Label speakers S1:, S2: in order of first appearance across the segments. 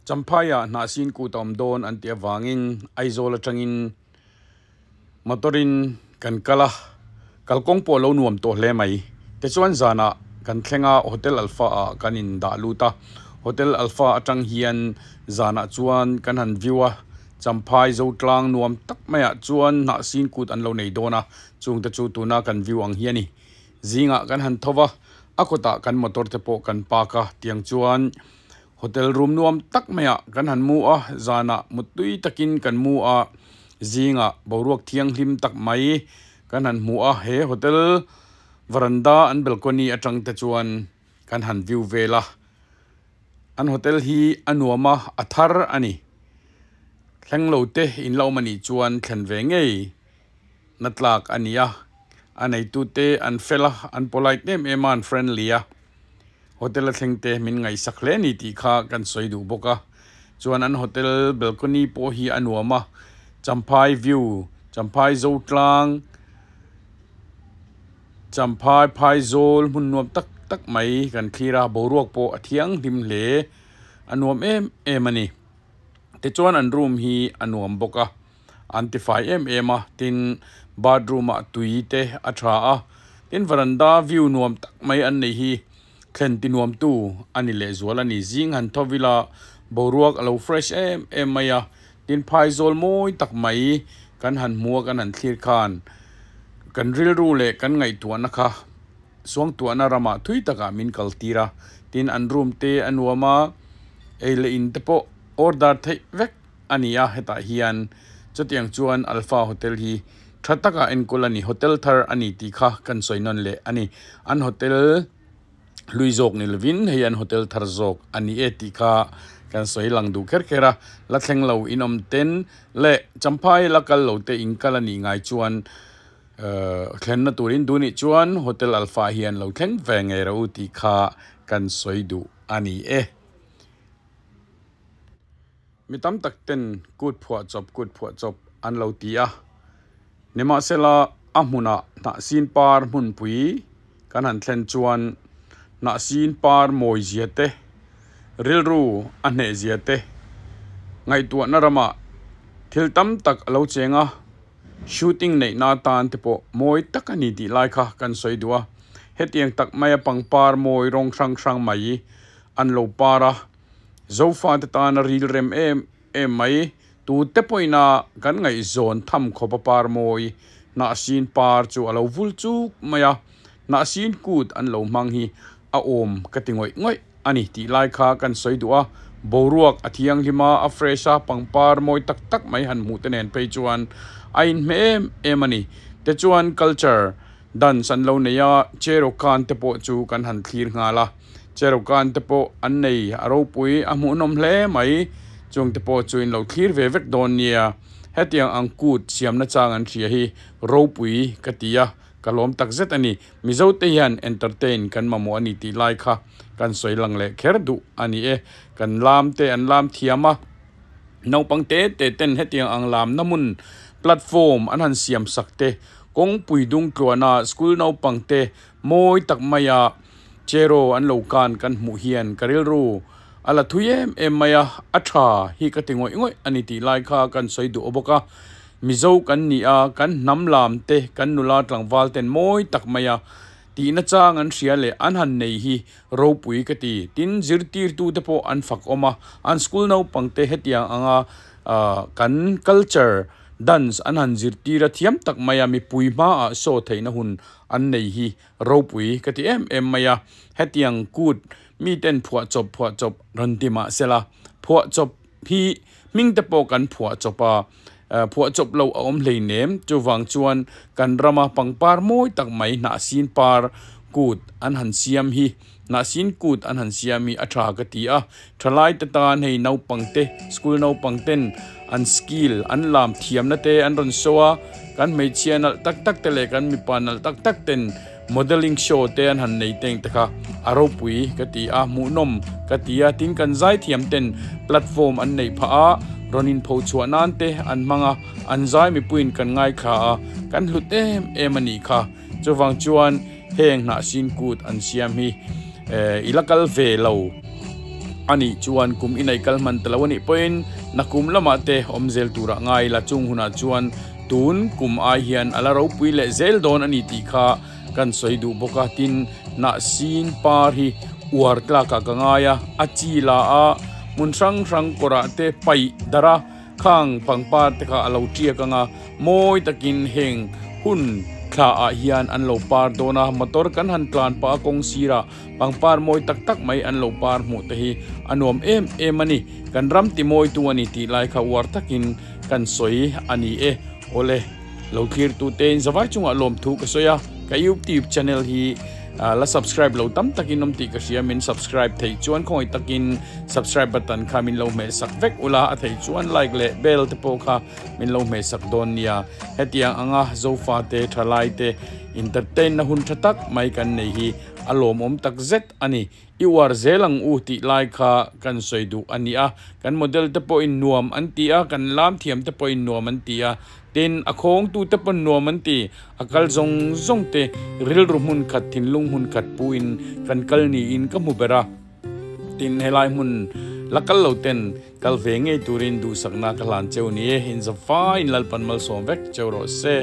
S1: Champhaiah Hnahsin kut a awm dawn an tih avangin Aizawl atangin motor in kan kal a, kalkawng pawh a lo nuam tawh hle mai. Tichuan zanah kan thleng a, Hotel Alpha ah kan in dah lut a, Hotel Alpha atang hian zanah chuan kan han view a, Champhai Zotlang nuam tak maiah chuan Hnahsin kut an lo nei dawn a, chungte chu tuna kan view ang hi a ni. Zingah kan han tho va, a kawtah kan motor te pawh kan park a, tiang chuan Hotel room nuam tak maiah kan han mu a, zanah muttui takin kan mu a, zingah boruak thianghlim tak mai kan han hmu a, he hotel varanda an balcony atang te chuan kan han view vel a, an hotel hi a nuam a, a thar a ni. Thleng lo te in la awm a nih chuan thlen ve ngei na tlak a ni a, a neitute an fel a, an polite em em a, an friendly a. Hotel a thleng te min ngaihsak hle ni tih kha kan sawi duh bawk a, chuan an hotel balcony pawh hi a nuam a, Champhai view, Champhai Zotlang, Champhai Phaizawl hmun nuam tak tak mai kan thlir a, boruak pawh a thianghlim hle, a nuam em em a ni. Tichuan an room hi a nuam bawk a, an tifai em em a, tin bathroom ah tui te a tha a, tin varanda view nuam tak mai an nei hi thlen ti nuam tu a ni leh zual a ni. Zing han tho vila boruak a lo fresh em em mai a, tin phaizawl mawi tak mai kan han hmu a kan han thlir khan kan rilru leh kan ngaihtuahna kha suangtuahna ramah thui takah min kal tir a, tin an room te a nuam a, ei leh in te pawh order theih vek. a ni a, hetah hian chutiang chuan Alpha Hotel hi tha taka enkawl a ni, hotel thar a ni tih kha kan sawi nawn leh a ni. An hotel hlui zawk ni lovin hei an hotel thar zawk a ni e tih kha kan sawi lang duh kher kher a, la thleng lo in awm ten leh Champhai la kal lo te in kal a nih ngai chuan ehh thlenna turin duh nih chuan Hotel Alpha hian lo thleng ve ngei rawh u tih kha kan sawi duh a ni e. Mi tam tak ten kut phuah chawp kut phuah chawp an lo ti a, nimahsela a hmunah hnahsin par hmunpui kan han thlen chuan hnahsin par mawi zia te, rilru a hneh zia te ngaihtuahna ramah thil tam tak a lo cheng a, shooting neihna atan te pawh mawi tak a ni tih lai kha kan sawi duh a, hetiang tak maia pangpar mawi rawng hrang hrang mai an lo par a. Zofate tana ril rem em em mai, tute pawhina kan ngaihzawn tham khawp a par mawi Hnahsin par chu a lo vul chuk mai a, Hnahsin kut an lo hmang hi a awm ka ti ngawih ngawih a ni tih lai kha kan sawi duh a, boruak a thianghlim a, a fresh a, pangpar mawi tak tak mai han hmuh te nen phei chuan a inhmeh em em a ni. Tichuan culture dance an lo nei a, Cherokee te pawh chu kan han thlir nghal a. Cherokan te pawh an nei a ropui a hmuhnawm hle mai, chung te pawh chu in lo thlir ve vek dawn nia, hetiang ang kut siamna chang an hria hi ropui ka ti a, ka lawm tak zet a ni, Mizo te hian entertain kan mamawh a ni tih lai kha kan sawi lang leh kher duh a ni e, kan lam te an lam thiam a, naupang te te ten hetiang ang lamna hmun platform an han siam sak te, kawngpui dung tluana school naupang te mawi tak maia Cheraw an lo kan kan hmuh hian ka rilru a la thui em em mai a, a tha hi ka ti ngawih ngawih a ni tih lai kha kan sawi duh bawk a. Mizo kan ni a, kan hnam lam te, kan nula tlangval ten mawi tak mai a tihna chang an hria leh an han nei hi ropui ka ti. Tin, zirtirtu te pawh an fak awm a, an school naupang te hetiang anga kan culture dance an han zirtir a thiam tak mai a, mipui hmaah show theihna hun an nei hi Ropui ka ti em em mai a, hetiang kut miten phuahchawp phuahchawp rawn ti mah sela, phuahchawp hi hming te pawh kan phuahchawp a, phuahchawp lo a awm hleinem, chuvang chuan kan rama pangpar mawi tak mai hnahsin par kut an han siam hi, hnahsin kut an han siam hi a tha ka ti a, thalai te tan hei naupang te, school naupang ten an skill an lam thiamna te an rawn show a, Kan hmeichhia nalh tak tak te leh kan mipa nalh tak tak ten modelling show te an han nei teng te kha a ropui ka ti a, hmuhnawm ka ti a, tin kan zaithiam ten platform an neih phah a, rawn inpho chhuah nan te an hmang a, an zai mipuiin kan ngaithla a, kan hlut em em a nih kha. Chuvang chuan heng hnahsin kut an siam hi i la kal ve lo. Anih chuan kum inei kal hman ta lo anih pawhin nakum lamah te awm zel turah ngai la chung hunah chuan tun kum ai hian a la ropui leh zel dawn a ni tih kha kan sawi duh bawk a. Tin, hnahsin par hi uar tlakah ka ngai a, a chi la a hmun hrang hrang kawrah te paih darh a, Khang pangpar te kha a lo tiak ang a, mawi takin heng hun thla ah hian an lo par dawn a, motor kan han tlan pah a kawng sirah pangpar mawi tak tak mai an lo par hmuh te hi a nuam em em a ni, kan ram ti mawi tu a ni tih lai kha uar takin kan sawi a ni e. Awle, lo thlir tu te in zavai chungah lawmthu ka sawi a, ka youtube channel hi la subscribe lo tam takin awm tih ka hria, min subscribe theih chuan khawngaih takin subscribe button kha min lo hmeh sak vek ula, a theih chuan like leh bell te pawh kha min lo hmeh sak dawn nia. Hetiang anga zofa te thalai te entertain na hun tha tak mai kan nei hi a lawmawm tak zet a ni. I uar zel ang u tih lai kha kan sawi duh a ni a, kan model te pawhin nuam an ti a, kan lam thiam te pawhin nuam an ti a, tin a khawngtu te pawn nuam an ti, a kal zawng zawng te rilru hmun khat thinlung hmun khat puin kan kal niin ka hmu ber a, tin helai hmun la kal lo ten kal ve ngei turin duhsakna ka hlan cheu ni e, inzavaiin Lalpan malsawm vek cheu rawh se.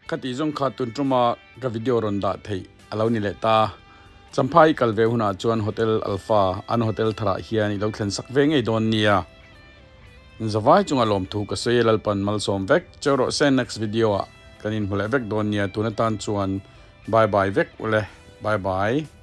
S1: Khati zawng kha tun tuma ka video rawn dah theih a lo ni leh ta. Champhai kal ve hunah chuan Hotel Alpha an hotel tharah hian i lo thlen sak ve ngei dawn nia. Zavai chunga lawmthu ka sawi e Lalpan malsawm vek cheu rawh se next video ah kan inhmu leh vek dawn nia tun atan chuan bye bye vek ule bye bye.